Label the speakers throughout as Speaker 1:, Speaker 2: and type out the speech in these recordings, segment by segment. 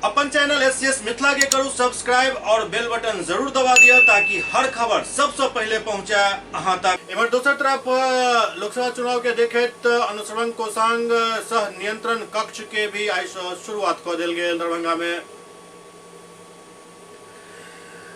Speaker 1: अपन channel SCS Mithila के करू सब्सक्राइब और बेल बटन जरूर दबा दिया ताकि हर खबर सबसे पहले पहुंचे अहां तक। इधर दोसर तरफ लोकसभा चुनाव के देखैत अनुश्रवण कोषांग सह नियंत्रण कक्ष के भी आइ शुरुआत कऽ देल गेल दरभंगा में।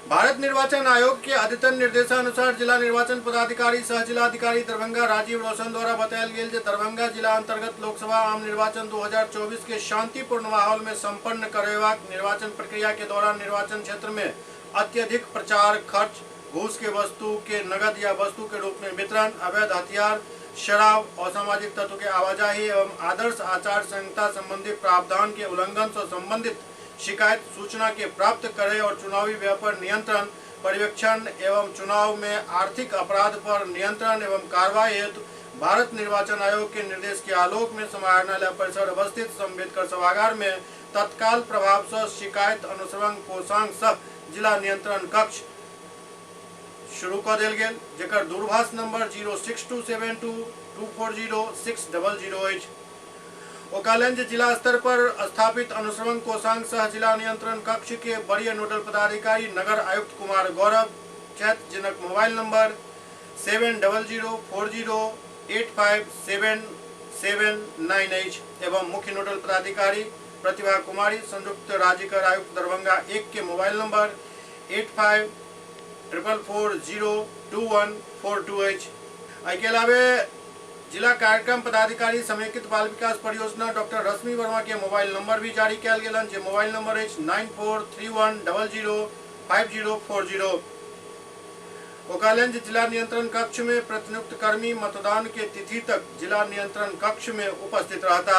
Speaker 1: भारत निर्वाचन आयोग के अद्यतन निर्देशानुसार जिला निर्वाचन पदाधिकारी सह जिलाधिकारी दरभंगा राजीव रोशन द्वारा बतायल गेल जे दरभंगा जिला अंतर्गत लोकसभा आम निर्वाचन 2024 के शांतिपूर्ण माहौल में संपन्न करेबाक निर्वाचन प्रक्रिया के दौरान निर्वाचन क्षेत्र में अत्यधिक प्रचार खर्च, घूस के वस्तु के नगद या वस्तु के रूप में वितरण, अवैध हथियार, शराब, असामाजिक तत्व के आवाजाही एवं आदर्श आचार संहिता संबंधी प्रावधान के उल्लंघन से संबंधित शिकायत सूचना के प्राप्त करे और चुनावी व्यय पर नियंत्रण, पर्यवेक्षण एवं चुनाव में आर्थिक अपराध पर नियंत्रण एवं कार्रवाई हेतु भारत निर्वाचन आयोग के निर्देश के आलोक में समाहरणालय परिसर अवस्थित अम्बेडकर सभागार में तत्काल प्रभाव से शिकायत अनुश्रवण कोषांग सह जिला नियंत्रण कक्ष शुरू कऽ देल गेल, जकर दूरभाष नंबर 06272 240 600 अछि। ओ कहलनि जे जिला स्तर पर स्थापित अनुश्रवण कोषांग सह जिला नियंत्रण कक्ष के वरीय नोडल पदाधिकारी नगर आयुक्त कुमार गौरव छथि, जिनक मोबाइल नंबर 7004 085 779 अछि एवं मुख्य नोडल पदाधिकारी प्रतिभा कुमारी संयुक्त राज्य कर आयुक्त दरभंगा 1 के मोबाइल नंबर 85 444 0 2142 अछि। एहिके अलावे जिला कार्यक्रम पदाधिकारी समेकित बाल विकास परियोजना डॉक्टर रश्मि वर्मा के मोबाइल नंबर भी जारी कयल गेल हन, जे मोबाइल नंबर अछि 9431 00 5040। ओ कहलनि जे जिला नियंत्रण कक्ष में प्रतिनियुक्त कर्मी मतदान के तिथि तक जिला नियंत्रण कक्ष में उपस्थित रहता।